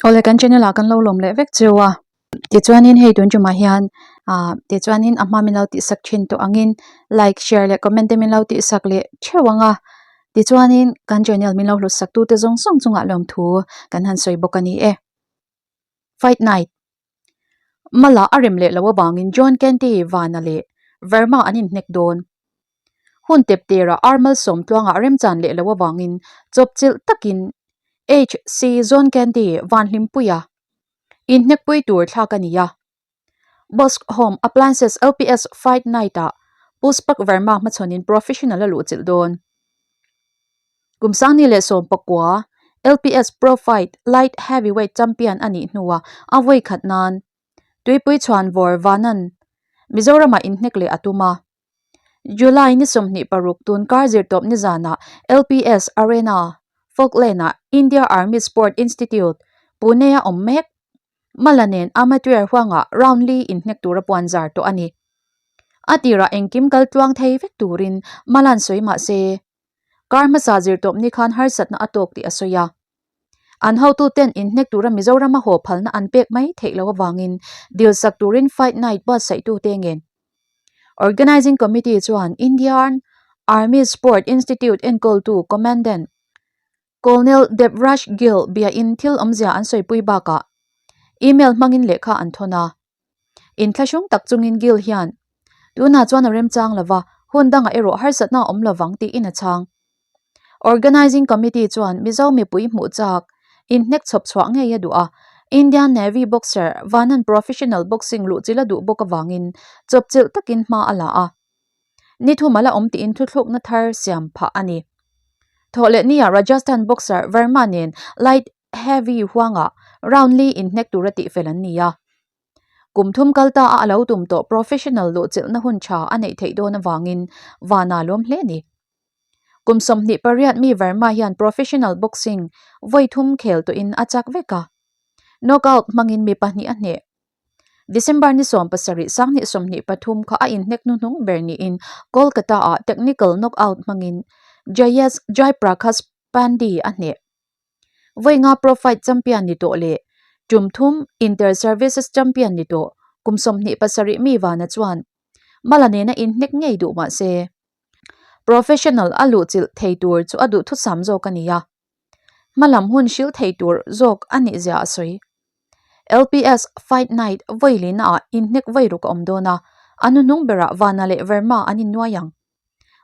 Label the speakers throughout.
Speaker 1: Awle kan channel ah kan lo lawm leh vek cheu a tichuanin hei tun tumah hian ah tichuanin a hma min lo tihsak thin tawh angin like share leh comment te min lo tihsak leh theuh ang a tichuanin kan channel min lo hlut sak tu te zawng zawng chungah lawmthu kan han sawi bawk a ni e. Fight night Mala a rem leh loh avangin John Candy Vana leh Verma an inhnek dawn. Hun tep terah ar malsawm tluangah remchan leh loh avangin chawpchilh takin HC John Candy Vanhlimpuia inhnekpui tur thlak a ni a. Bosque Home Appliances LPS Fight Night-ah Puspak Verma hmachhawnin professional a luhchilh dawn. Kum sangni leh 19 LPS Pro Fight Light Heavyweight Champion a nih hnuah a vawi khat nan Tuipui chhuanvawr Vanan Mizoramah inhnek leh a tum a. July ni 26 tun kar zirtawp nizanah LPS Arena, Falkland-ah India Army Sport Institute, Pune-a awm mek. Mala nen amateur huangah round li inhnek tura puan zar tawh a ni. A tirah engkim kal tluang thei vek turin Mala'n sawi mah se, kar hmasa zirtawp ni khan harsatna a tawk tih a sawi a. An hotuten inhnek tura Mizorama haw phalna an pek mai theih loh avangin dilsak turin Fight Night buatsaihtute ngen. Organising Committee chuan Indian Army Sport Institute enkawltu Commandant Colonel Devraj Gill biain thil awmzia an sawipui bakah email hmangin lehkha an thawn a. Inthlahrung tak chungin Gill hian, Tunah chuan a remchang lova, hun dangah erawh harsatna a awm lovang tiin a chhang. Organising Committee chuan Mizo mipui hmuh chak inhnek chhawp chhuah ngei a duh a, Indian Navy boxer Vanan professional boxing luhchilh a duh bawk avangin chawpchilh takin hma a la a. Ni thum a la awm tiin thuthlukna thar siam phah a ni. Thawhlehnia Rajasthan boxer Verma nen light heavy huangah round li inhnek tura tihfel an ni a. Kum thum kal ta a a lo tum tawh professional luhchilhna hun tha a neih theih dawn avangin Vana lawm hle a ni. Kum 28 mi Verma hian professional boxing vawi thum khel tawhin a chak vek a. Knockout hmangin mi pahnih a hneh. December ni 17 2023 kha a inhnek hnuhnung ber niin Kolkata-ah technical knockout hmangin Jayesh Jaiprakash Pandey a hneh. Vawi nga Pro Fight champion ni tawh leh tum thum Inter Services champion ni tawh kum 27 mi Vana chuan Mala nena inhnek ngei duh mah se professional a luhchilh thei tur chu a duhthusam zawk a ni a. Hmalam hun hrilh thei tur zawk a nih zia a sawi. LPS Fight Night vawi lihna ah inhnek vawi ruk a awm dawn a, a hnuhnung berah Vana leh Verma an innuai ang.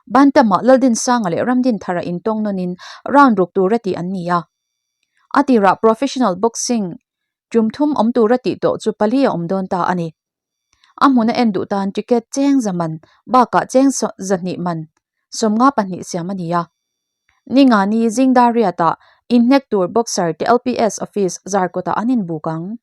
Speaker 1: Bantamah Laldinsanga leh Ramdinthara intawng nawnin round ruk tura tih an ni a. A tirah professional boxing tum thum awm tura tih tawh chu pali a awm dawn ta a ni. A hmuna en duh tan ticket cheng za man bakah cheng 200 man 52 siam a ni a. Ningani zing dar riatah inhnek tur boxer te LPS office Zarkawtah an inbuk ang.